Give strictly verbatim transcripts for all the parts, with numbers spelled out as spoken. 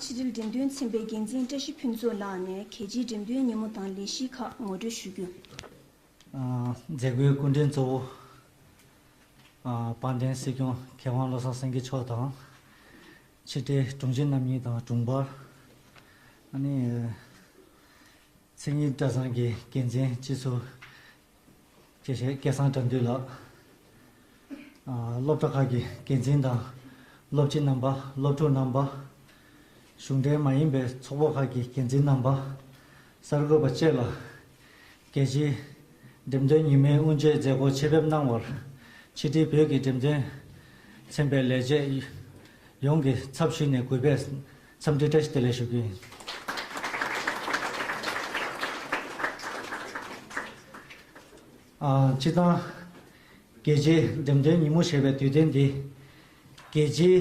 ཕྱི་དྲིལ་འགྲེམས་སྟོན་ཚན་པའི་འགན་འཛིན་བཀྲ་ཤིས་ཕུན་ཚོགས་ལགས་ནས་རྒྱལ་སྤྱིའི་འགྲེམས་སྟོན་ཉིན་མོ་དང་ལས་གཞི་ཁག་ངོ་སྤྲོད་ཞུ་རྒྱུ། ཨ། མཛད་སྒོའི་སྐུ་མགྲོན་གཙོ་བོ། ཨ། དཔལ་ལྡན་སྲིད་སྐྱོང་མཁས་དབང་བློ་བཟང་སེང་གེ་མཆོག་དང་། ཕྱི་དྲིལ་དྲུང་ཆེ་རྣམ་གཉིས་དང་དྲུང་འཕར། ཨ་ནི། མཚན་ཉིད་གྲྭ་ཚང་གི་འགན་འཛིན་སྤྱི་ཚོགས། དགེ་བཤེས་སྐལ་བཟང་དགྲ་འདུལ་ལགས། ཨ། སློབ་གྲྭ་ཁག་གི་འགན་འཛིན་དང་། སློབ་སྤྱི་རྣམ་པ། སློབ་ཕྲུག་རྣམ་པ། གཞུང་འབྲེལ་མ་ཡིན་པའི་ཚོགས་པ་ཁག་གི་འགན་འཛིན་རྣམ་པ། གསར་འགོད་པ་བཅས་ལ། རྒྱལ་སྤྱིའི་འགྲེམས་སྟོན་ཉིན་མོའི་དབུ་འབྱེད་མཛད་སྒོར་ཆེད་ཕེབས་གནང་བར། ཕྱི་དྲིལ་བོད་ཀྱི་འགྲེམས་སྟོན་ཚན་པའི་ལས་བྱེད་ཡོངས་ཀྱི་ཚབ་ཞུས་ནས་གུས་པས་འཚམས་འདྲི་བཀྲ་ཤིས་བདེ་ལེགས་ཞུ་རྒྱུ་ཡིན། ཨ། སྤྱིར་བཏང་། རྒྱལ་སྤྱིའི་འགྲེམས་སྟོན་ཉིན་མོ་ཞེས་པའི་དུས་སྟོན་འདི། རྒྱལ་སྤྱིའི་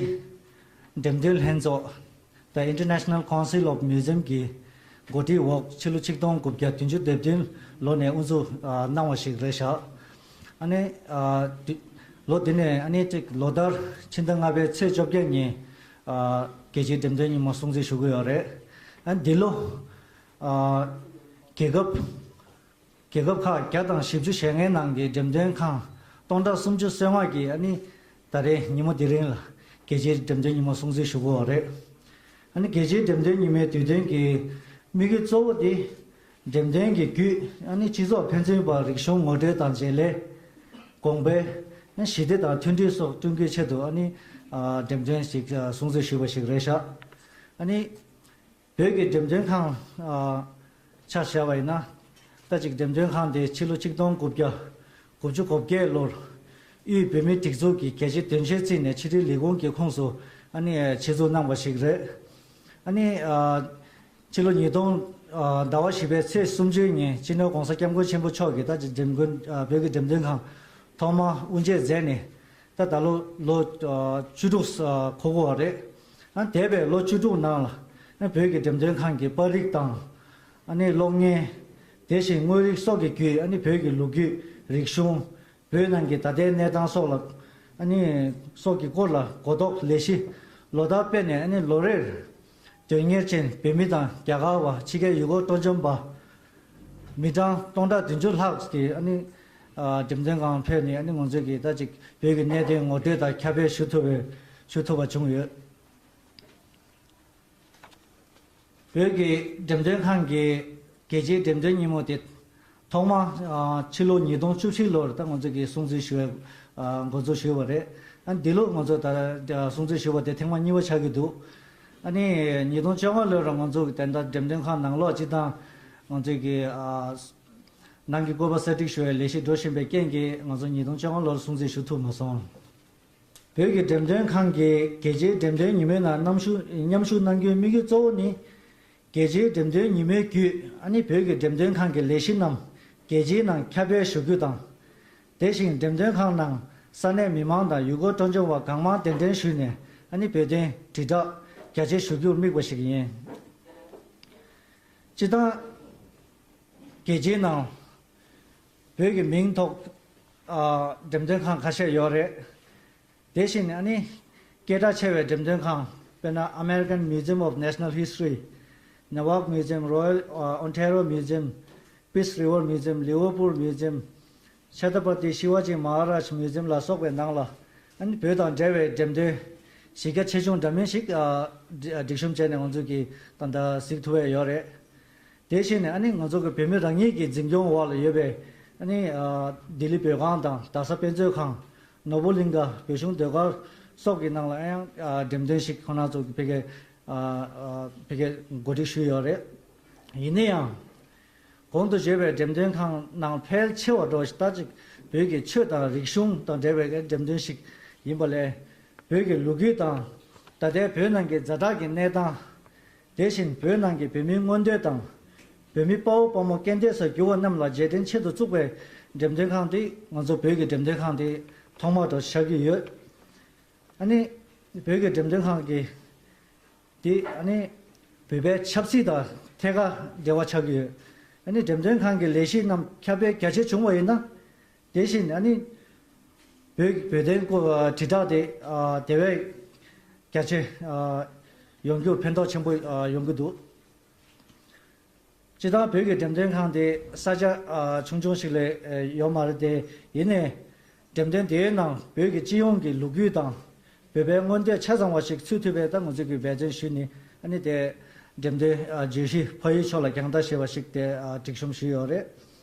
འགྲེམས་སྟོན་ལྷན་ཚོགས། The International Council of Museum གི་གོ་སྒྲིག་འོག་ཕྱི་ལོ་ཆིག་སྟོང་དགུ་བརྒྱ་བདུན་ཅུ་དོན་བདུན་ལོ་ནས་དབུ་འཛུགས། ཨ། གནང་བ་ཞིག་རེད་ཤག་ཨ་ནི། ཨ། དུ། ལོ་འདི་ནས་ཨ་ནི་ཅིག་ལོ་ལྟར་ཕྱི་ཟླ་ལྔ་པའི་ཚེས་བཅོ་བརྒྱད་ཉིན། ཨ། རྒྱལ་སྤྱིའི་འགྲེམས་སྟོན་ཉིན་མོ་སྲུང་བརྩི་ཞུ་གི་ཡོད་རེད། ཨ། འདི་ལོ། ཨ། རྒྱལ་ཁབ། རྒྱལ་ཁབ་ཁག་བརྒྱ་དང་བཞི་བཅུ་ཞེ་ལྔའི་ནང་གི་འགྲེམས་སྟོན་ཁང་སྟོང་ཕྲག་སུམ་ཅུ་སོ་ལྔ་གིས་ཨ་ནི་ད་རེས་ཉིན་མོ་འདི་རིང་ལ་རྒྱལ་སྤྱིའི་འགྲེམས་སྟོན་ཉིན་མོ་སྲུང་བརྩི་ཞུ་གི་ཡོད་རེད། ཨ་ནི་རྒྱལ་སྤྱིའི་འགྲེམས་སྟོན་ཉིན་མོའི་དུས་སྟོན་གྱི་དམིགས་ཡུལ་གཙོ་བོ་དེ། འགྲེམས་སྟོན་གྱི་བརྒྱུད་ཨ་ནི་སྤྱི་ཚོགས་ཕན་ཚུན་བར་རིག་གཞུང་ངོ་སྤྲོད་དང་བརྗེ་ལེན། གོང་འཕེལ། ཨ་ནི་ཞི་བདེ་དང་མཐུན་སྒྲིལ་སོགས་བསྐྲུན་རྒྱུའི་ཆེད་དུ་ཨ་ནི། ཨ། འགྲེམས་སྟོན་ཞིག་ཨ། སྲུང་བརྩི་ཞུས་པ་ཞིག་རེད་ཤག་ཨ་ནི། བོད་ཀྱི་འགྲེམས་སྟོན་ཁང་། ཨ། ཆ་བཞག་པ་ཡིན་ན། ད་ཅིག་འགྲེམས་སྟོན་ཁང་དེ་ཕྱི་ལོ་ཆིག་སྟོང་དགུ་བརྒྱ་དགུ་བཅུ་གོ་བརྒྱད་ལོར་དབུས་བོད་མིའི་སྒྲིག་འཛུགས་ཀྱི་རྒྱལ་སྤྱིའི་དོན་གཅོད་རྩིས་ནས་ཕྱི་དྲིལ་ལས་ཁུངས་ཀྱི་ཁོངས་སུ་ཨ་ནི་ཆེད་འཛུགས་གནང་བ་ཞིག་རེད། ཨ་ནི། ཨ། ཕྱི་ལོ་ཉིས་སྟོང་། ཨ། ཟླ་བ་བཞི་པའི་ཚེས་སུམ་ཅུའི་ཉིན་སྤྱི་ནོར་༸གོང་ས་༸སྐྱབས་མགོན་ཆེན་པོ་མཆོག་གིས་ད་ཅིག་འགྲེམས་སྟོན། ཨ། བོད་ཀྱི་འགྲེམས་སྟོན་ཁང་ཐོག་མར་དབུ་འབྱེད་མཛད་ནས། ད་ད་ལོ་ལོ། ཨ། བཅུ་དྲུག་ཨ། འཁོར་གྱི་ཡོད་རེད། ཨ། འདས་པའི་ལོ་བཅུ་དྲུག་ནང་ལ་ཨ་བོད་ཀྱི་འགྲེམས་སྟོན་ཁང་གི་པར་རིས་དང་། ཨ་ནི་གློག་བརྙན། དེ་བཞིན་དངོས་རིགས་སོགས་ཀྱི་བརྒྱུད་ཨ་ནི་བོད་ཀྱི་ལོ་རྒྱུས། རིག་གཞུང་། བོད་ནང་གི་ད་ལྟའི་གནས་སྟངས་སོགས་ལ། ཨ་ནི་སོགས་ཀྱི་སྐོར་ལ་གོ་རྟོགས་ལས་གཞི་ལོ་ལྟར་སྤེལ་ནས། ཨ་ནི་ལོ་རེར་དོན་གཉེར་ཅན་བོད་མི་དང་རྒྱ་གར་བ། ཕྱི་རྒྱལ་ཡུལ་སྐོར་སྤྲོ་འཆམ་པ། མི་གྲངས་སྟོང་ཕྲག་བདུན་ཅུ་ལྷག་གིས་ཨ་ནི། ཨ། འགྲེམས་སྟོན་ཁང་ཕེབས་ནས་ཨ་ནི་ང་ཚོས་ཀྱི་ད་ཅིག་བོད་ཀྱི་གནད་དོན་ངོ་སྤྲོད་དང་ཁྱབ་སྤེལ་ཞུ་ཐུབ་པའི་ཞུ་ཐུབ་པ་བྱུང་ཡོད། བོད་ཀྱི་འགྲེམས་སྟོན་ཁང་གི་རྒྱལ་སྤྱིའི་འགྲེམས་སྟོན་ཉིན་མོ་དེ་ཐོག་མ། ཨ། ཕྱི་ལོ་ཉིས་སྟོང་བཅུ་བཞི་ལོར་ད་ང་ཚོ་གིས་སྲུང་བརྩི་ཞུ་བའི། ཨ། འགོ་འཛུགས་ཞུས་པ་རེད། ཨ། འདི་ལོ་ང་ཚོ་ད་སྲུང་བརྩི་ཞུ་བ་དེ་ཐེངས་མ་གཉིས་པ་ཆགས་ཀྱི་འདུག་ཨ་ནི་ཉིས་སྟོང་བཅོ་ལྔ་ལོར་ང་ཚོ་དེ་འདྲ་འགྲེམས་སྟོན་ཁང་ནང་ལོགས་སྤྱི་བཏང་ང་ཚོ་གི། ཨ། ནང་གི་བཀོད་པ་གསར་སྒྲིག་ཞུ་བའི་ལས་གཞི་འགྲོ་བཞིན་པའི་རྐྱེན་གྱིས་ང་ཚོ་ཉིས་སྟོང་བཅོ་ལྔ་ལོར་སྲུང་བརྩི་ཞུ་ཐུབ་མ་སོང་། བོད་ཀྱི་འགྲེམས་སྟོན་ཁང་གིས་རྒྱལ་སྤྱིའི་འགྲེམས་སྟོན་ཉིན་མོའི་ནང་མཉམ་ཞུགས་མཉམ་ཞུགས་གནང་རྒྱུའི་དམིགས་ཡུལ་གཙོ་བོ་ནི། རྒྱལ་སྤྱིའི་འགྲེམས་སྟོན་ཉིན་མོའི་བརྒྱུད་ཨ་ནི་བོད་ཀྱི་འགྲེམས་སྟོན་ཁང་གི་ལས་གཞི་རྣམས་རྒྱལ་སྤྱིའི་ནང་ཁྱབ་སྤེལ་ཞུ་རྒྱུ་དང་། དེ་བཞིན་འགྲེམས་སྟོན་ཁང་ནང་ས་གནས་མི་མང་དང་ཡུལ་སྐོར་སྤྲོ་འཆམ་པ་གང་མང་གདན་འདྲེན་ཞུས་ནས། ཨ་ནི་བོད་དོན་དྲིལ་བསྒྲགས་རྒྱ་ཆེ་ཞུ་རྒྱུར་དམིགས་པ་ཞིག་ཡིན། སྤྱིར་བཏང་། རྒྱལ་སྤྱིའི་ནང་བོད་ཀྱི་མིང་ཐོགས། ཨ། འགྲེམས་སྟོན་ཁང་ཁ་ཤས་ཡོད་རེད། དེ་བཞིན་ཨ་ནི་སྐད་གྲགས་ཆེ་བའི་འགྲེམས་སྟོན་ཁང་དཔེར་ན། American Museum of Natural History། Newark Museum། Royal Ontario Museum། Peace River Museum། Liverpool Museum། Chhatrapati Shivaji Maharaj Museum ལ་སོགས་པའི་ནང་ལ་ཨ་ནི་བོད་དང་འབྲེལ་བའི་འགྲེམས་སྟོན་གཞི་རྒྱ་ཆེ་ཆུང་འདྲ་མིན་ཞིག་ཨ། སྒྲིག་གཤོམ་བྱས་ནས་ང་ཚོ་གིས་ད་ལྟ་གཟིགས་ཐུབ་ཡས་ཡོད་རེད། དེ་བཞིན་ཨ་ནི་ང་ཚོ་གི་བོད་མི་རང་ཉིད་ཀྱི་འཛིན་སྐྱོང་འོག་ལ་ཡོད་པའི་ཨ་ནི། ཨ། ལྡི་ལི་བོད་ཁང་དང་རྡ་ས་དཔེ་མཛོད་ཁང་། ནོར་བུ་གླིང་ག་བོད་གཞུང་ཟློས་གར་སོགས་ཀྱི་ནང་ལ་ཡང་། ཨ། འགྲེམས་སྟོན་ཞིག་ཁོང་རྣམ་ཚོ་གི་ཕ་གིར། ཨ། ཨ། ཕ་གིར་གོ་སྒྲིག་ཞུས་ཡོད་རེད། ཡིན་ན་ཡང་། གོང་དུ་བརྗོད་པའི་འགྲེམས་སྟོན་ཁང་ནང་ཕལ་ཆེ་བ་འགྲོ་ཞིག་ད་ཅིག་བོད་ཀྱི་ཆོས་དང་རིག་གཞུང་དང་འབྲེལ་བའི་འགྲེམས་སྟོན་ཞིག་ཡིན་པ་ལས། བོད་ཀྱི་ལོ་རྒྱུས་དང་། ད་ལྟའི་བོད་ནང་གི་ཛ་དྲག་གི་གནས་སྟངས། དེ་བཞིན་བོད་ནང་གི་བོད་མིའི་མངོན་འདོད་དང་། བོད་མི་དཔའ་བོ་དཔའ་མོ་སྐྱེ་འདས་སུ་གྱུར་བ་རྣམས་ལ་རྗེས་དྲན་ཆེད་དུ་བཙུགས་པའི་འགྲེམས་སྟོན་ཁང་དེ། ང་ཚོ་བོད་ཀྱི་འགྲེམས་སྟོན་ཁང་དེ་ཐོག་མ་དུ་ཆགས་ཀྱི་ཡོད། ཨ་ནི་བོད་ཀྱི་འགྲེམས་སྟོན་ཁང་གི་དེ་ཨ་ནི་བོད་པའི་ཆབ་སྲིད་དང་ཐད་ཀར་འབྲེལ་བ་ཆགས་ཀྱི་ཡོད། ཨ་ནི་འགྲེམས་སྟོན་ཁང་གི་ལས་གཞི་རྣམས་ཁྱབ་སྤེལ་རྒྱ་ཆེ་བྱུང་བ་ཡིན་ན། དེ་བཞིན་ཨ་ནི་བོད་བོད་དོན་སྐོར་དྲིལ་བསྒྲགས་དེ་དེ་བས་རྒྱ་ཆེ། ཨ། ཡོང་རྒྱུར་ཕན་ཐོགས་ཆེན་པོ་ཡོང་གི་འདུག་སྤྱིར་བཏང་བོད་ཀྱི་འགྲེམས་སྟོན་ཁང་དེ་ས་ཆ་ཆུང་ཆུང་ཞིག་ལས་ཡོད་མ་རེད་དེ། ཡིན་ནའི་འགྲེམས་སྟོན་དེའི་ནང་བོད་ཀྱི་སྤྱི་ཡོངས་ཀྱི་ལོ་རྒྱུས་དང་བོད་པའི་མངོན་འདོད་ཆ་ཚང་བ་ཞིག་ཚུད་ཐུབ་པའི་ད་ང་ཚོས་ཀྱི་འབད་བརྩོན་ཞུས་ནས། ཨ་ནི་དེ་འགྲེམས་སྟོན་བརྗོད་གཞི་ཕ་ཡུལ་ཕྱོགས་ལ་རྒྱང་ལྟ་ཞེས་པ་ཞིག་དེ་སྒྲིག་གཤོམ་ཞུས་ཡོད་རེད།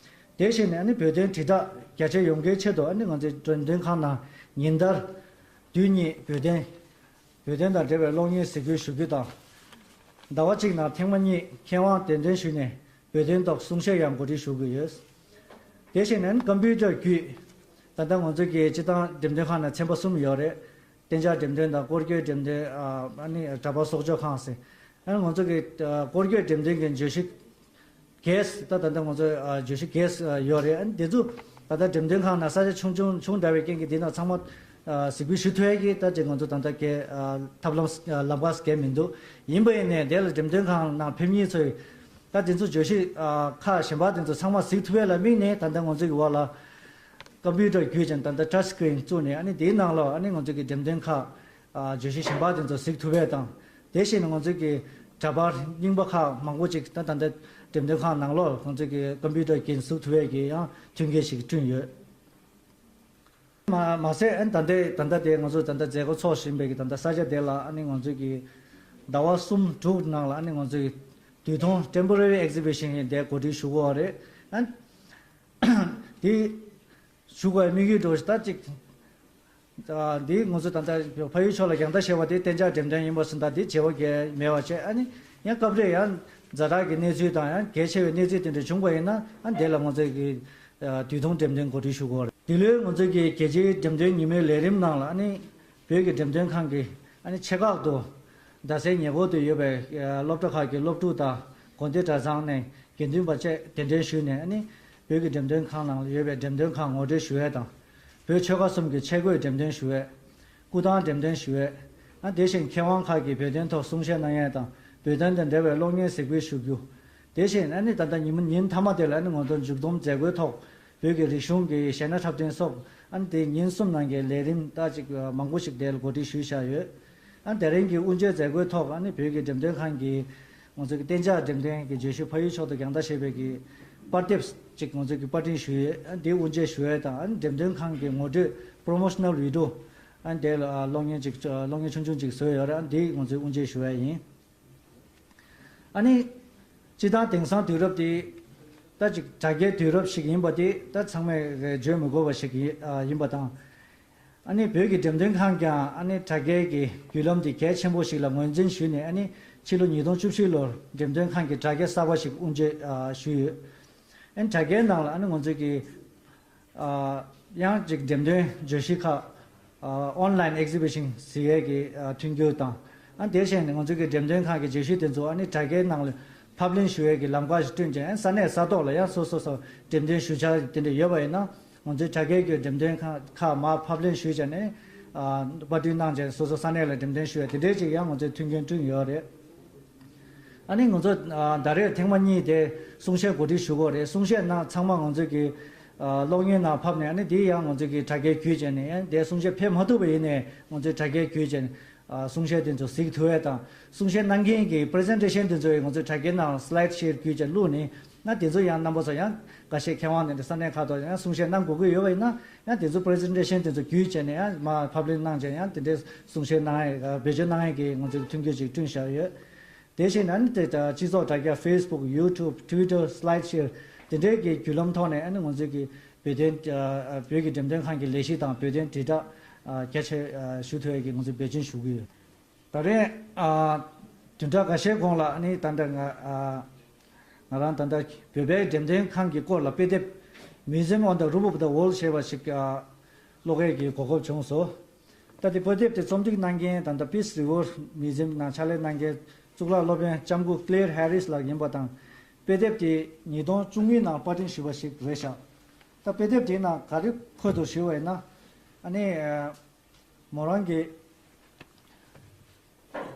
དེ་བཞིན་ཨ་ནི་བོད་དོན་དྲིལ་བསྒྲགས་རྒྱ་ཆེར་ཡོང་རྒྱུའི་ཆེད་དུ། ཨ་ནི་ང་ཚོའི་འགྲེམས་སྟོན་ཁང་ནང་ཉིན་ལྟར་དུས་གཉིས་བོད་དོན་བོད་དོན་དང་འབྲེལ་བའི་གློག་བརྙན་གཟིགས་འབུལ་ཞུ་རྒྱུ་དང་། ཟླ་བ་གཅིག་ནང་ཐེངས་མ་གཉིས་མཁས་དབང་གདན་འདྲེན་ཞུས་ནས་བོད་དོན་ཐོག་གསུང་བཤད་ཡང་གོ་སྒྲིག་ཞུ་གི་ཡོད། དེ་བཞིན་ཨ་ནི་ཀམ་པུ་ཊར་བརྒྱུད། ད་ལྟ་ང་ཚོ་གི་སྤྱིར་བཏང་འགྲེམས་སྟོན་ཁང་ནང་ཚན་པ་གསུམ་ཡོད་རེད། གཏན་འཇགས་འགྲེམས་སྟོན་དང་། སྐོར་སྐྱོད་འགྲེམས་སྟོན། ཨ་ནི་འདྲ་པར་གསོག་འཇོག་ཁང་ཟེར། ཨ་ནི་ང་ཚོ་གི་སྐོར་སྐྱོད་འགྲེམས་སྟོན་གྱི་བརྗོད་གཞི་གས། ད་ད་ལྟ་ང་ཚོ་བརྗོད་གཞི་གས་ཡོད་རེད། ཨ་ནི་དེ་ཚོ་ད་ལྟ་འགྲེམས་སྟོན་ཁང་ནང་ས་ཆ་ཆུང་ཆུང་ཆུང་འདྲ་བའི་རྐྱེན་གྱིས་དེ་ནང་ཚང་མ་གཟིགས་འབུལ་ཞུ་ཐུབ་ཡ་གི་ད་ཅིག་ང་ཚོ་ད་ལྟ་གས་ཐབས་ལམ་ལམ་ཁ་གས་མི་འདུག་ཡིན་པ་ཡིན་ནའི་དེ་ལ་འགྲེམས་སྟོན་ཁང་ནང་ཕེབས་མཁན་ཚོས་ད་དེ་ཚོ་བརྗོད་གཞི་ཁག་གཞན་པ་དེ་ཚོ་ཚང་མ་གཟིགས་ཐུབ་ཡ་ལ་དམིགས་ནས། ད་ལྟ་ང་ཚོ་གི་འོག་ལ་ཀམ་པུ་ཊར་བརྒྱུད་ཅིང་ད་ལྟ་ཊཆ་སི་ཀི་རིན་བཙུགས་ནས། ཨ་ནི་དེའི་ནང་ལོགས་ཨ་ནི་ང་ཚོ་གི་འགྲེམས་སྟོན་ཁག་བརྗོད་གཞི་གཞན་པ་དེ་ཚོ་གཟིགས་ཐུབ་ཡ་དང་། དེ་བཞིན་ང་ཚོ་གི་འདྲ་པར་རྙིང་པ་ཁག་མང་པོ་ཅིག་ད་ད་ལྟ་འགྲེམས་སྟོན་ཁང་ནང་ལོགས་ང་ཚོ་གི་ཀམ་པུ་ཊར་བརྒྱུད་གཟིགས་ཐུབ་ཡ་གི་ཡང་མཐུན་རྐྱེན་ཞིག་བསྐྲུན་ཡོད། མ་མ་ཟད་ཨ་ནི་ད་ལྟའི་ད་ལྟ་དེ་ང་ཚོ་ད་ལྟ་མཛད་སྒོ་ཚོགས་བཞིན་པའི་གི་ད་ལྟ་ས་ཆ་དེ་ལ་ཨ་ནི་ང་ཚོ་གི་ཟླ་བ་གསུམ་དྲུག་ནང་ལ་ཨ་ནི་ང་ཚོ་གི་དུས་ཐུང་ཊེམ་པོ་ར་རི་ཨེག་ཟི་བི་ཤན་ཡིན་དེ་གོ་སྒྲིག་ཞུ་དགོས་པ་རེད། ཨ་ནི་དེ་ཞུ་དགོས་པའི་དམིགས་ཡུལ་འདྲ་བོ་ཞིག་ད་ཅིག་ཨ་འདི་ང་ཚོ་ད་ལྟ་ཕ་ཡུལ་ཕྱོགས་ལ་རྒྱང་ལྟ་ཞེས་པ་དེ་གཏན་འཇགས་འགྲེམས་སྟོན་ཡིན་པ་སོང་ཙང་དེ་བྱེད་པ་གལ་མེད་པ་བྱས། ཨ་ནི་ཡང་སྐབས་རེ་ཡང་ཛ་དྲག་གི་གནས་ཚུལ་དང་ཡང་གལ་ཆེ་བའི་གནས་ཚུལ་དེ་འདྲ་བྱུང་པ་ཡིན་ན། ཨ་དེ་ལ་ང་ཚོས་ཀྱི་ཨ་དུས་ཐུང་འགྲེམས་སྟོན་གོ་སྒྲིག་ཞུ་དགོས་རེད། འདི་ལོའི་ང་ཚོས་ཀྱི་རྒྱལ་སྤྱིའི་འགྲེམས་སྟོན་ཉིན་མོའི་ལས་རིམ་ནང་ལ་ཨ་ནི་བོད་ཀྱི་འགྲེམས་སྟོན་ཁང་གི་ཨ་ནི་ཆེ་ཁག་ཏུ་རྡ་སའི་ཉེ་འཁོར་དུ་ཡོད་པའི་ཨ་སློབ་གྲྭ་ཁག་གི་སློབ་ཕྲུག་དང་། དགོན་སྡེ་གྲྭ་ཚང་ནས་དགེ་འདུན་པ་བཅས་གདན་འདྲེན་ཞུས་ནས། ཨ་ནི་བོད་ཀྱི་འགྲེམས་སྟོན་ཁང་ནང་ལ་ཡོད་པའི་འགྲེམས་སྟོན་ཁང་ངོ་སྤྲོད་ཞུ་ཡས་དང་། བོད་ཆོལ་ཁ་གསུམ་གྱི་ཆས་གོས་འགྲེམས་སྟོན་ཞུ་ཡས། སྐུ་ཐང་འགྲེམས་སྟོན་ཞུ་ཡས། ཨ་དེ་བཞིན་མཁས་དབང་ཁག་གིས་བོད་དོན་ཐོག་གསུང་བཤད་གནང་ཡས་དང་། བོད་དོན་དང་འབྲེལ་བའི་གློག་བརྙན་གཟིགས་འབུལ་ཞུ་རྒྱུ། དེ་བཞིན་ཨ་ནི་ད་ལྟ་ཉིན་མོ་ཉིན་མཐའ་མ་དེ་ལ་ཨ་ནི་ང་ཚོ་མཇུག་བསྡོམས་མཛད་སྒོའི་ཐོག་བོད་ཀྱི་རིག་གཞུང་གི་གཞས་སྣ་འཁྲབ་སྟོན་སོགས། ཨ་ནི་དེ་ཉིན་གསུམ་ནང་གི་ལས་རིམ་ད་ཅིག་མང་པོ་ཞིག་དེ་ལ་གོ་སྒྲིག་ཞུས་བཞག་ཡོད། ཨ་ནི་དེ་རིང་གི་དབུ་འབྱེད་མཛད་སྒོའི་ཐོག་ཨ་ནི་བོད་ཀྱི་འགྲེམས་སྟོན་ཁང་གིས་ང་ཚོ་གི་གཏན་འཇགས་འགྲེམས་སྟོན་གྱི་བརྗོད་གཞི་ཕ་ཡུལ་ཕྱོགས་སུ་རྒྱང་ལྟ་ཞེས་པའི་གི་པར་དེབ་ཅིག་ང་ཚོ་གི་པར་སྐྲུན་ཞུས་ཡོད། ཨ་ནི་དེ་དབུ་འབྱེད་ཞུ་ཡས་དང་། ཨ་ནི་འགྲེམས་སྟོན་ཁང་གི་ངོ་སྤྲོད་པོ་རོ་མོ་ཤ་ནལ་བི་ཌི་ཡོ། ཨ་ནི་དེ་ལ་ཨ་གློག་བརྙན་ཅིག་གློག་བརྙན་ཆུང་ཆུང་ཅིག་བཟོས་ཡོད་རེད། ཨ་ནི་དེ་ང་ཚོས་དབུ་འབྱེད་ཞུ་ཡས་ཡིན། ཨ་ནི་སྤྱིར་བཏང་དེང་སང་དུས་རབས་དེ་ད་ཅིག་དྲ་རྒྱའི་དུས་རབས་ཤིག་ཡིན་པ་དེ་ད་ཚང་མས་བརྗོད་མི་དགོས་པ་ཞིག་ཡིན་ཨ་ཡིན་པ་དང་། ཨ་ནི་བོད་ཀྱི་འགྲེམས་སྟོན་ཁང་ཀྱང་ཨ་ནི་དྲ་རྒྱའི་གི་བརྒྱུད་ལམ་དེ་གལ་ཆེན་པོ་ཞིག་ལ་ངོས་འཛིན་ཞུས་ནས། ཨ་ནི་ཕྱི་ལོ་ཉིས་སྟོང་བཅུ་བཞི་ལོར་འགྲེམས་སྟོན་ཁང་གི་དྲ་རྒྱ་གསར་པ་ཞིག་དབུ་འབྱེད་ཨ་ཞུས་ཡོད། ཨ་ནི་དྲ་རྒྱའི་ནང་ལ་ཨ་ནི་ང་ཚོས་ཀྱི་ཨ་ཡང་ཅིག་འགྲེམས་སྟོན་བརྗོད་གཞི་ཁག་ཨ་ཨོན་ལའིན་ཨེག་ཟི་བི་ཤན་གཟིགས་ཡས་ཀྱི་ཨ་མཐུན་འགྱུར་དང་། ཨ་དེ་བཞིན་ང་ཚོ་གི་འགྲེམས་སྟོན་ཁང་གི་བརྗོད་གཞི་དེ་ཚོ་ཨ་ནི་དྲ་རྒྱའི་ནང་ལ་ཕབ་ལེན་ཞུ་ཡས་ཀྱི་ལམ་ཁ་ཞིག་བསྐྲུན་ཅིང་། ཨ་ས་གནས་ས་ཐོག་ལ་ཡང་སོ་སོ་སོ་འགྲེམས་སྟོན་ཞུ་འཆར་དེ་འདྲ་ཡོད་པ་ཡིན་ན། ང་ཚོའི་དྲ་རྒྱའི་གི་འགྲེམས་སྟོན་ཁང་ཁག་མར་ཕབ་ལེན་ཞུས་བྱས་ནས་ཨ་པར་སྐྲུན་གནང་བྱས་སོ་སོ་ས་གནས་ལ་འགྲེམས་སྟོན་ཞུ་ཡས་དེ་འདྲའི་ཅིག་ཡང་ང་ཚོས་མཐུན་རྐྱེན་བསྐྲུན་ཡོད་རེད། ཨ་ནི་ང་ཚོ་ཨ་ད་རེས་ཐེངས་མ་གཉིས་དེ་གསུང་བཤད་གོ་སྒྲིག་ཞུ་དགོས་རེད། གསུང་བཤད་ནང་ཚང་མ་ང་ཚོས་ཀྱི་ཨ་གློག་བརྙན་ནང་ཕབ་ནས། ཨ་ནི་དེ་ཡང་ང་ཚོས་ཀྱི་དྲ་རྒྱའི་བརྒྱུད་བྱས་ནས། ཨ་ནི་དེ་གསུང་བཤད་ཕེབས་མ་ཐུབ་པ་ཡིན་ནའི་ང་ཚོས་དྲ་རྒྱའི་བརྒྱུད་བྱས་ནས་ཨ་གསུང་བཤད་དེ་ཚོ་གཟིགས་ཐུབ་ཡས་དང་། གསུང་བཤད་གནང་མཁན་གྱི་པི་རི་ཛེན་ཊེ་ཤན་དེ་ཚོ་ཡང་ང་ཚོས་དྲ་རྒྱའི་ནང་སི་ལའིཌ་ཤེར་བརྒྱུད་བྱས་བླུགས་ནས། ཨ་དེ་ཚོ་ཡང་རྣམ་པ་ཚོ་ཡང་ཁ་ཤས་མཁས་དབང་དེ་འདྲ་ས་གནས་ཁག་ཏུ་ཡང་གསུང་བཤད་གནང་དགོས་ཀྱི་ཡོད་པ་ཡིན་ན། ཡང་དེ་ཚོ་པི་རི་ཛེན་ཊེ་ཤན་དེ་ཚོ་བརྒྱུད་བྱས་ནས་ཡང་མར་ཕབ་ལེན་གནང་བྱས། ཡང་དེ་འདྲའི་གསུང་བཤད་གནང་ཡས་བེད་སྤྱོད་གནང་ཡས་ཀྱི་ང་ཚོས་མཐུན་འགྱུར་ཅིག་བསྐྲུན་བཞག་ཡོད། དེ་བཞིན་ཨ་ནི་དེ་སྤྱི་ཚོགས་དྲ་རྒྱ་ཕེ་སི་བུག་ཡུ་ཊུབ་ཊུའི་ཊར་སི་ལའིཌ་ཤེར་དེ་འདྲའི་གི་བརྒྱུད་ལམ་ཐོག་ནས་ཨ་ནི་ང་ཚོས་ཀྱི་བོད་དོན་བོད་ཀྱི་འགྲེམས་སྟོན་ཁང་གི་ལས་གཞི་དང་བོད་དོན་དྲིལ་བསྒྲགས་རྒྱ་ཆེ་ཞུ་ཐུབ་ཡས་ཀྱི་ང་ཚོས་འབད་བརྩོན་ཞུ་གི་ཡོད། ད་རེས་ཨ་བདུན་ཕྲག་འགའ་ཤས་གོང་ལ་ཨ་ནི་ད་ལྟ་ང་ཨ་ང་རང་ད་ལྟ་བོད་པའི་འགྲེམས་སྟོན་ཁང་གི་སྐོར་ལ་དཔེ་དེབ་Museum on the Roof of the World ཞེས་པ་ཞིག་ཨ་ཀློག་ཡས་ཀྱི་གོ་སྐབས་བྱུང་སོང་། ད་དེ་དཔེ་དེབ་དེ་རྩོམ་སྒྲིག་གནང་མཁན་ད་ལྟ་Peace River Museum ནང་ཕྱག་ལས་གནང་མཁན་གཙུག་ལག་སློབ་དཔོན་ལྕམ་སྐུ་Claire Harris ལགས་ཡིན་པ་དང་། དཔེ་དེབ་དེ་ཉིས་སྟོང་བཅུ་གཉིས་ནང་པར་སྐྲུན་ཞུས་པ་ཞིག་རེད་ཤག་ད་དཔེ་དེབ་དེའི་ནང་ག་རེ་འཁོད་འདུག་ཞུས་པ་ཡིན་ན། ཨ་ནི་མོ་རང་གིས་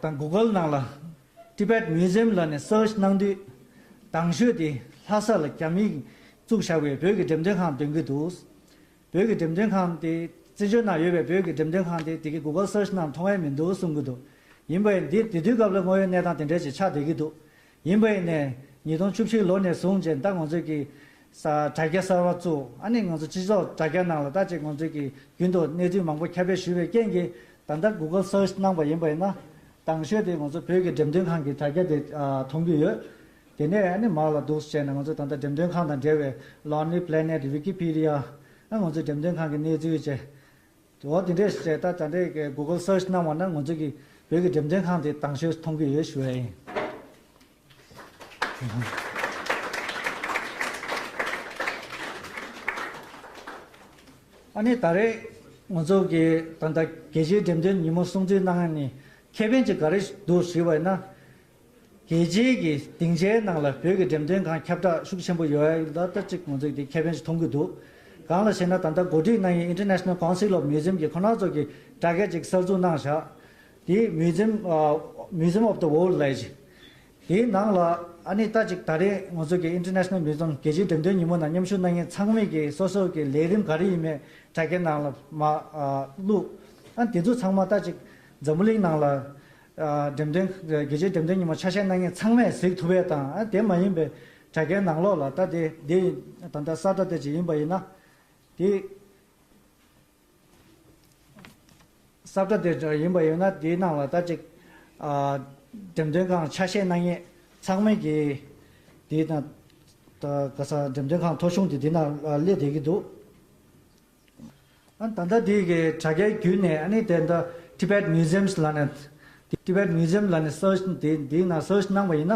དང་Google ནང་ལ་Tibet Museum ལབ་ནས་སར་ཆི་གནང་དུས། དང་ཤོས་དེ་ལྷ་ས་ལ་རྒྱ་མིས་བཙུགས་བཞག་པའི་བོད་ཀྱི་འགྲེམས་སྟོན་ཁང་འདོན་གྱི་འདུག་བོད་ཀྱི་འགྲེམས་སྟོན་ཁང་དེ་བཙན་བྱོལ་ནང་ཡོད་པའི་བོད་ཀྱི་འགྲེམས་སྟོན་ཁང་དེ་དེ་གའི་Google སར་ཆི་ནང་མཐོང་ཡ་མི་འདུག་གསུང་གི་འདུག་ཡིན་པ་ཡིན། འདི་དེ་དུས་སྐབས་ལ་དངོས་ཡོད་གནས་སྟངས་དེ་འདྲ་ཞིག་ཆགས་བསྡད་ཀྱི་འདུག་ཡིན་པ་ཡིན་ནས་ཉིས་སྟོང་བཅུ་བཞི་ལོ་ནས་བཟུང་བྱས་ད་ང་ཚོས་ཀྱི་ས་དྲ་རྒྱ་གསར་བ་བཙུགས། ཨ་ནི་ང་ཚོ་སྤྱི་ཚོགས་དྲ་རྒྱ་ནང་ལ་ད་ཅིག་ང་ཚོས་ཀྱི་རྒྱུན་དུ་གནས་ཚུལ་མང་པོ་ཁྱབ་སྤེལ་ཞུས་པའི་རྐྱེན་གྱིས། ད་ལྟ་Google Search་གནང་པ་ཡིན་པ་ཡིན་ན། དང་ཤོས་དེ་ང་ཚོ་བོད་ཀྱི་འགྲེམས་སྟོན་ཁང་གི་དྲ་རྒྱ་དེ་ཨ་མཐོང་གི་ཡོད། དེ་ནས་ཨ་ནི་མར་ལ་འདུག་བྱས་ནས་ང་ཚོ་ད་ལྟ་འགྲེམས་སྟོན་ཁང་དང་འབྲེལ་བའི་Lonely Planet Wikipedia། ཨ་ང་ཚོ་འགྲེམས་སྟོན་ཁང་གི་གནས་ཚུལ་བྱས། འོ་དེ་འདྲས་བྱས་ད་ད་ལྟའི་གི་Google Search་གནང་བ་ན་ང་ཚོ་གི་བོད་ཀྱི་འགྲེམས་སྟོན་ཁང་དེ་དང་ཤོས་མཐོང་གི་ཡོད་ཞུ་བ་ཡིན། ཨ་ནི་ད་རེས་ང་ཚོ་གི་ད་ལྟ་རྒྱལ་སྤྱིའི་འགྲེམས་སྟོན་ཉིན་མོ་སྲུང་བརྩི་གནང་ཡ་ནི་ཁེ་ཕན་ཅིག་ག་རེ་འདུག་ཞུས་པ་ཡིན་ན། རྒྱལ་སྤྱིའི་གི་སྡིངས་ཆའི་ནང་ལ་བོད་ཀྱི་འགྲེམས་སྟོན་ཁང་ཁྱབ་བསྒྲགས་ཤུགས་ཆེན་པོ་ཡོད་ཡ་ལ་ད་ཅིག་ང་ཚོས་འདི་ཁེ་ཕན་ཞིག་མཐོང་གི་འདུག་གང་ལ་ཞེ་ན་ད་ལྟ་གོ་སྒྲིག་གནང་ཡའི་International Council of Museum་གི་ཁོ་རང་ཚོ་གི་དྲ་རྒྱ་ཅིག་གསར་འཛུགས་གནང་བཞག་དེ་Museum Museum of the World་ལབ་ཅིག་དེའི་ནང་ལ་ཨ་ནི་ད་ཅིག་ད་རེས་ང་ཚོ་གི་International Museum་རྒྱལ་སྤྱིའི་འགྲེམས་སྟོན་ཉིན་མོ་ནང་མཉམ་ཞུགས་གནང་མཁན་ཚང་མས་ཀྱི་སོ་སོ་གི་ལས་རིམ་ག་རེ་ཡིན་མིན་དྲ་རྒྱའི་ནང་ལ་མ་ཨ་བླུགས། ཨ་དེ་ཚོ་ཚང་མ་ད་ཅིག་འཛམ་བུ་གླིང་ནང་ལ་ཨ་འགྲེམས་སྟོན་རྒྱལ་སྤྱིའི་འགྲེམས་སྟོན་ཉིན་མོ་ཆ་ཤས་གནང་མཁན་ཚང་མས་གཟིགས་ཐུབ་པ་དང་། ཨ་དེ་མ་ཡིན་པའི་དྲ་རྒྱའི་ནང་ལོགས་ལ་ད་དེ་དེ་ད་ལྟ་ས་ཁྲ་དེ་ཅིག་ཡིན་པ་ཡིན་ན་དེ། ས་ཁྲ་དེ་ཡིན་པ་ཡིན་ན་དེའི་ནང་ལ་ད་ཅིག་ཨ་འགྲེམས་སྟོན་ཁང་ཆ་ཤས་གནང་མཁན་ཚང་མས་ཀྱི་དེའི་ནང་ད་ག་ས་འགྲེམས་སྟོན་ཁང་ཐོ་གཞུང་དེ་དེ་ནང་ལ་སླེབས་བསྡད་ཀྱི་འདུག་ཨ་ད་ལྟ་དེའི་གི་དྲ་རྒྱའི་བརྒྱུད་ནས་ཨ་ནི་དེ་ད་Tibet Museums་ལབ་ནས་Tibet Museum་ལབ་ནས་search་དེ་དེའི་ནང་search་གནང་བ་ཡིན་ན།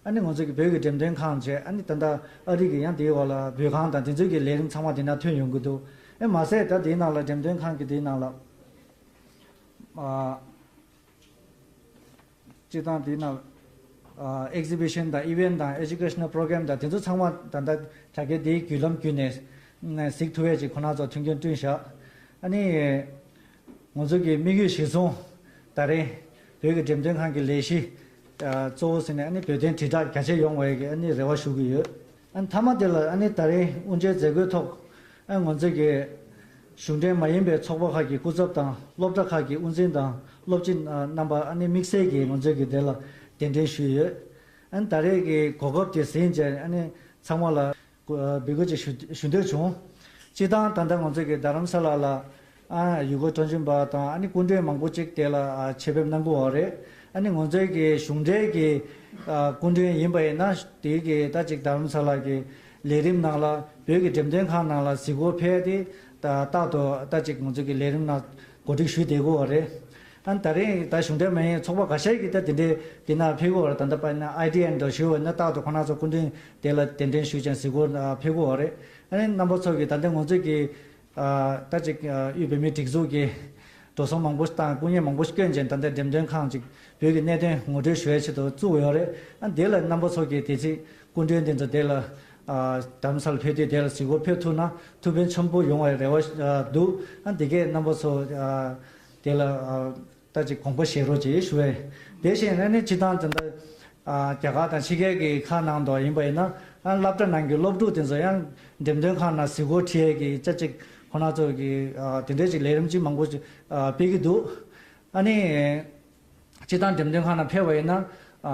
ཨ་ནི་ང་ཚོ་གི་བོད་ཀྱི་འགྲེམས་སྟོན་ཁང་བྱས། ཨ་ནི་ད་ལྟ་ཨ་རི་གི་ཡང་དེའི་འོག་ལ་བོད་ཁང་དང་དེ་ཚོའི་གི་ལས་རིམ་ཚང་མ་དེ་ན་ཐོན་ཡོང་གི་འདུག་ཨེ་མ་ཟད་ད་དེའི་ནང་ལ་འགྲེམས་སྟོན་ཁང་གི་དེའི་ནང་ལ་ཨ་སྤྱི་བཏང་དེའི་ནང་ཨ་exhibition་དང་event་དང་educational program་དང་དེ་ཚོ་ཚང་མ་ད་ལྟ་དྲ་རྒྱའི་དེའི་བརྒྱུད་ལམ་བརྒྱུད་ནས་གཟིགས་ཐུབ་ཡས་ཀྱི་ཁོ་ན་ཚོ་མཐུན་རྐྱེན་བསྐྲུན་བཞག་ཨ་ནི། ང་ཚོ་གི་དམིགས་ཡུལ་གཞིར་བཟུང་ད་རེས་བོད་ཀྱི་འགྲེམས་སྟོན་ཁང་གི་ལས་གཞི་ཨ་གཙོ་བོ་ཟེར་ནས་ཨ་ནི་བོད་དོན་དྲིལ་བསྒྲགས་རྒྱ་ཆེ་ཡོང་བའི་གི་ཨ་ནི་རེ་བ་ཞུ་གི་ཡོད། ཨ་ནི་མཐའ་མ་དེ་ལ་ཨ་ནི་ད་རེས་དབུ་འབྱེད་མཛད་སྒོའི་ཐོག་ཨ་ང་ཚོ་གི་གཞུང་འབྲེལ་མ་ཡིན་པའི་ཚོགས་པ་ཁག་གི་སྐུ་ཚབ་དང་སློབ་གྲྭ་ཁག་གི་དབུ་འཛིན་དང་སློབ་སྤྱི་རྣམ་པ་ཨ་ནི་དམིགས་བསལ་གྱིས་ང་ཚོ་གི་དེ་ལ་གདན་འདྲེན་ཞུས་ཡོད། ཨ་ནི་ད་རེས་ཀྱི་གོ་སྐབས་དེ་ཟིན་རྗེས་ཨ་ནི་ཚང་མ་ལ། འབོད་སྐུལ་ཅིག་ཞུ་ཞུ་འདོད་བྱུང་། སྤྱིར་བཏང་ད་ལྟ་ང་ཚོ་གི་རྡ་རམ་ས་ལ་ལ་ཨ་ཡུལ་སྐོར་སྤྲོ་འཆམ་པ་དང་ཨ་ནི་སྐུ་མགྲོན་མང་པོ་ཅིག་དེ་ལ་ཨ་ཆེད་ཕེབས་གནང་གི་ཡོད་རེད། ཨ་ནི་ང་ཚོའི་གི་གཞུང་འབྲེལ་གྱི་ཨ་སྐུ་མགྲོན་ཡིན་པ་ཡིན་ན་དེའི་གི་ད་ཅིག་རྡ་རམ་ས་ལ་གི་ལས་རིམ་ནང་ལ་བོད་ཀྱི་འགྲེམས་སྟོན་ཁང་ནང་ལ་གཟིགས་སྐོར་ཕེབས་ཏེ་ད་རྟག་ཏུ་ད་ཅིག་ང་ཚོ་གི་ལས་རིམ་ནང་གོ་སྒྲིག་ཞུས་བསྡད་ཀྱི་ཡོད་རེད། ཨ་ནི་ད་རེས་ད་གཞུང་འབྲེལ་མ་ཡིན་ཚོགས་པ་འགའ་ཤས་ཀྱིས་ད་དེ་འདྲའི་དེ་ན་ཕེབས་ཀྱི་ཡོད་རེད། ད་ལྟ་པ་ན་ཨའི་ཌི་ཨེན་འདྲ་ཞུ་བ་ན་རྟག་ཏུ་ཁོ་ན་ཚོ་སྐུ་མགྲོན་དེ་ལ་གདན་འདྲེན་ཞུས་ཀྱང་གཟིགས་སྐོར་ཕེབས་ཀྱི་ཡོད་རེད། ཨ་ནི་རྣམ་པ་ཚོ་གིས་ད་ལྟ་ང་ཚོ་གི་ད་ཅིག་དབུས་བོད་མིའི་སྒྲིག་འཛུགས་ཀྱི་འགྲོ་སོང་མང་པོ་དང་སྐུ་ངལ་མང་པོ་བསྐྱོན་ཅིང་ད་ལྟ་འགྲེམས་སྟོན་ཁང་ཅིག་བོད་ཀྱི་གནད་དོན་ངོ་སྤྲོད་ཞུ་ཡའི་ཆེད་དུ་བཙུགས་ཡོད་རེད། ཨ་ནི་དེ་ལ་རྣམ་པ་ཚོ་གིས་དེ་ཚེ་སྐུ་མགྲོན་དེ་ཚོ་དེ་ལ་རྡ་རམ་ས་ལ་ཕེབས་དུས་དེ་ལ་གཟིགས་སྐོར་ཕེབས་ཐུབ་ན་ཐུགས་ཕན་ཆེན་པོ་ཡོང་བའི་རེ་བ་འདུག་ཨ་ནི་དེ་གས་རྣམ་པ་ཚོ་དེ་ལ། ད་ཅིག་དགོངས་པ་བཞེས་རོགས་བྱེད་ཞུ་བས། དེ་བཞིན་ཨ་ནི་སྤྱིར་བཏང་དེ་འདྲ་ཨ་རྒྱ་གར་དང་ཕྱི་རྒྱལ་གྱི་ཁག་ནང་དུ་ཡིན་པ་ཡིན་ན་ཨ་སློབ་གྲྭ་ནང་གི་སློབ་ཕྲུག་དེ་ཚོ་ཡང་འགྲེམས་སྟོན་ཁང་ནང་གཟིགས་སྐོར་ཁྲིད་ཡས་ཀྱི་ཅ་ཅིག་ཁོ་ན་ཚོ་གི་ཨ་དེ་འདྲའི་ཅིག་ལས་རིམ་ཅིག་མང་པོ་ཅིག་ཨ་སྤེལ་གྱི་འདུག་ཨ་ནི། སྤྱིར་བཏང་འགྲེམས་སྟོན་ཁང་ནང་ཕེབས་པ་ཡིན་ན། ཨ་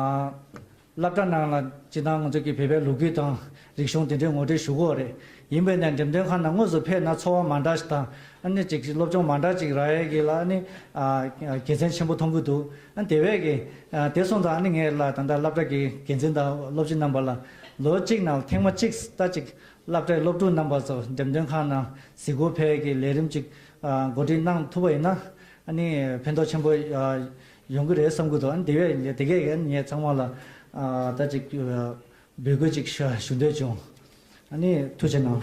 སློབ་གྲྭ་ནང་ལ་སྤྱིར་བཏང་ང་ཚོ་གི་བོད་པའི་ལོ་རྒྱུས་དང་རིག་གཞུང་དེ་འདྲའི་ངོ་སྤྲོད་ཞུ་གི་ཡོད་རེད། ཡིན་པས་ན་འགྲེམས་སྟོན་ཁང་ནང་དངོས་སུ་ཕེབས་ན་ཚོར་བ་མ་འདྲ་ཞིག་དང་ཨ་ནི་ཅིག་སློབ་སྦྱོང་མ་འདྲ་ཅིག་རག་ཡས་ཀྱི་ལ་ཨ་ནི་ཨ་དགེ་མཚན་ཆེན་པོ་མཐོང་གི་འདུག་ཨ་དེ་བས་ཀྱི་ཨ་དེ་སོང་ཙང་ཨ་ནི་ངས་ལ་ད་ལྟ་སློབ་གྲྭ་གི་འགན་འཛིན་དང་སློབ་སྤྱི་རྣམ་པ་ལ་ལོ་གཅིག་ནང་ཐེངས་མ་གཅིག་ད་ཅིག་སློབ་གྲྭའི་སློབ་ཕྲུག་རྣམ་པ་ཚོ་འགྲེམས་སྟོན་ཁང་ནང་གཟིགས་སྐོར་ཕེབས་ཡས་ཀྱི་ལས་རིམ་ཅིག་ཨ་འགོ་ཁྲིད་གནང་ཐུབ་པ་ཡིན་ན་ཨ་ནི་ཕན་ཐོགས་ཆེན་པོ་ཨ། ཡོང་གི་རེད་བསམ་གྱི་འདུག་ཨ་ནི་དེ་བས་དེ་གས་ངས་ཚང་མ་ལ་ཨ་ད་ཅིག་འབོད་སྐུལ་ཅིག་ཞུ་ཞུ་འདོད་བྱུང་། ཨ་ནི་ཐུགས་རྗེ་གནང་།